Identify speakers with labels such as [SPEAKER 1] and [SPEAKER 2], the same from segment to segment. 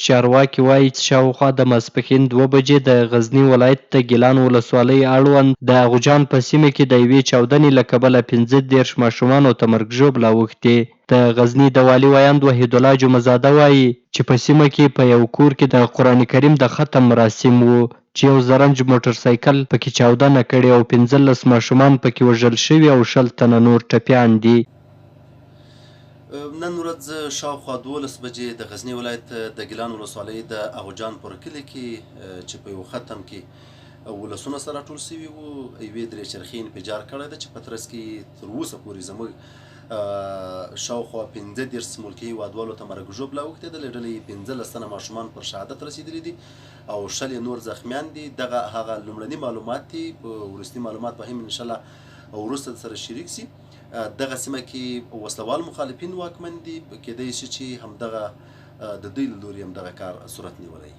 [SPEAKER 1] چارواکي وايي چې شاوخوا د ماسپښین 2 بجې د غزني ولایت د ګیلان ولسوالۍ اړوند د اغوجان په سیمه کې د یوې چاودنې له کبله 35 ماشومانو ته مرګ ژوبله اوښتې. د غزني د والي ویاند وحیدالله جمعه زاده وايي چې په سیمه کې په یو کور کې د قرآن کریم د ختم مراسم وو چې یو زرنج موټرسایکل په کې چاودنه کړې او 15 ماشومان په کې وژل شوي او 20 تنه نور ټپیان دي.
[SPEAKER 2] نن ورځ شاوخوا 12 بجې د غزني ولایت د ګیلان ولسوالۍ د اغوجان پر کلي کې چې په یو ختم کې ولسونه سره راټول شوي وو، یوې درې چرخې انفجار کړی ده چې په ترڅ کې تر اوسه پورې زموږ شاوخوا 35 ملکي هېوادوالو ته مرګ ژوبله اوښتې ده. له ډلې یې 15 تنه ماشومان پر شهادت رسېدلي دي او 20 یې نور زخمیان دي. دغه هغه لومړني معلومات دي، په وروستي معلومات به هم انشاءالله وروسته سره شریک سي. دغه سیمه کې وسلوال مخالفین واکمن دي، کېدای شي چې همدغه د دوی له لوري همدغه کار صورت نیولی.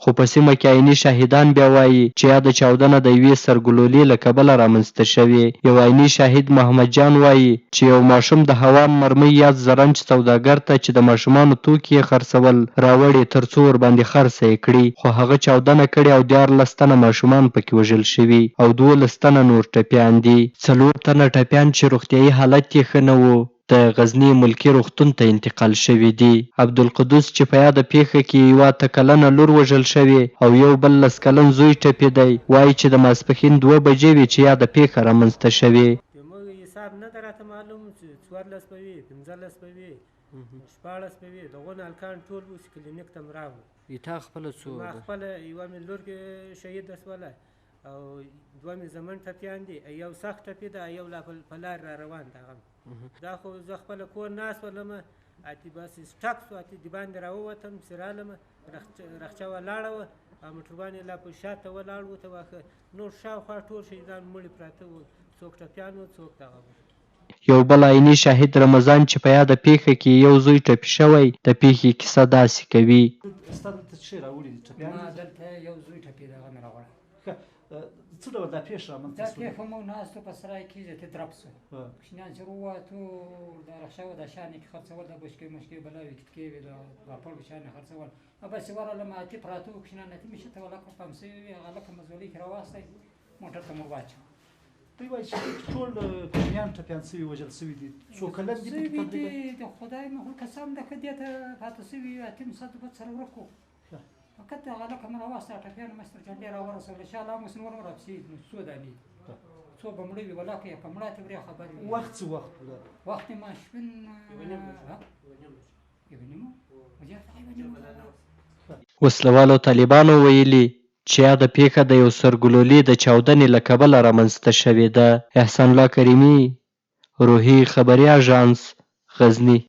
[SPEAKER 1] خو په سیمه کې عیني شاهدان بیا وايي چې یاده چاودنه د یوې سرګلولې له کبله رامنځته شوې. یو عیني شاهد محمد جان وايي چې یو ماشوم د هوان مرمۍ یاد زرنج سوداګر ته چې د ماشومانو توکي یې خرڅول راوړې ترڅو ورباندې خرڅه یې کړي، خو هغه چاودنه کړې او 13 تنه ماشومان پکې وژل شوي او 12 تنه نور ټپیان دي. 4 تنه ټپیان چې روغتیايي حالت یې ښه نه و د غزني ملکي روغتون ته انتقال شوي دي. عبدالقدوس چې په یاده پېښه کې یوه 8 کلنه لور وژل شوې او یو بل 10 کلن زوی ټپي دی، وایي چې د ماسپښین 2 بجې وې چې یاده پېښه رامنځته شوې.
[SPEAKER 3] موږ حساب نه ده راته معلوم چې 14 به وي، 15 به وي، 16 به وي. دغو هلکان ټول اوس کلینیک ته م راغلو.
[SPEAKER 4] تا خپله څو
[SPEAKER 3] ما خپله یوه مې لور شهیده سوله او 2 مې زمن ټپیان دي، یو سخت ټپي ده، یو لا په لار را روان ده. هغه دا خو زه خپله کور ناست ولم، اتې بس ټک سو، اتې دباندې راووتم چې رالم، رخچه ولاړه وه او موټروان یې لا په شاته ولاړ و، ته واخه نور شاوخوا ټول شهیدان مړي پراته وو، څوک ټپیان وو، څوک دغه وو.
[SPEAKER 1] یو بل عیني شاهد رمضان چې په یاده پېښه کې یو زوی ټپي شوی، د پېښې کیسه داسې کوي.
[SPEAKER 5] ستا دلته څه شی راوړي دي؟ ټپیان
[SPEAKER 6] ما دلته یو زوی ټپي دی، هغه مې راوړی.
[SPEAKER 5] څه ډول دا پېښه رامنځته
[SPEAKER 6] دا
[SPEAKER 5] شوه؟
[SPEAKER 6] پېښه موږ ناست وو په سرای کې، ته درپ سو، کوچنیان چې ورووتو، د رخچه وه، د شیان یې کې خرڅول، د بشکې مشکې بلاوې کتکې وې، د پاپړ بچیان یې خرڅول. بس ورغلم، اتې پراته وو کوچنیان، اتې مې شته ولاکه پام سوي وې، هغه لکه مزولۍ کې راواخیستی، موټر ته مو واچوه.
[SPEAKER 5] دوی وایي چې ټول کوچنیان ټپیان سوي، وژل سوي دي، څو کلن دي پکې
[SPEAKER 6] سوي
[SPEAKER 5] تقریباً؟
[SPEAKER 6] دي، د خدای مخلوق قسم ده که دې ته پاتې سوي، اتې مې ساعت په سره ورک وو. فقط هغه لکه مې راواخیسته، ټپیان مې تر جنډې راورسول، ان شاءالله هم اوس نور راپسې دي، نو څو دانې دي، څو به مړه وي، ولاکه یې که مړه ته ورې خبر وي.
[SPEAKER 5] وخت څه وخت و دا؟
[SPEAKER 6] وخت یې ماسپښین،
[SPEAKER 3] یوه نیمه بجه.
[SPEAKER 6] ها؟
[SPEAKER 3] یوه نیمه بجه.
[SPEAKER 6] یوه نیمه؟ وجه یوه نیمه.
[SPEAKER 1] وسلوالو طالبانو ویلي چې یاده پېښه د یو سرګلولې د چاودنې له کبله رامنځته شوې ده. احسان الله کریمي، روهي خبري اژانس، غزني.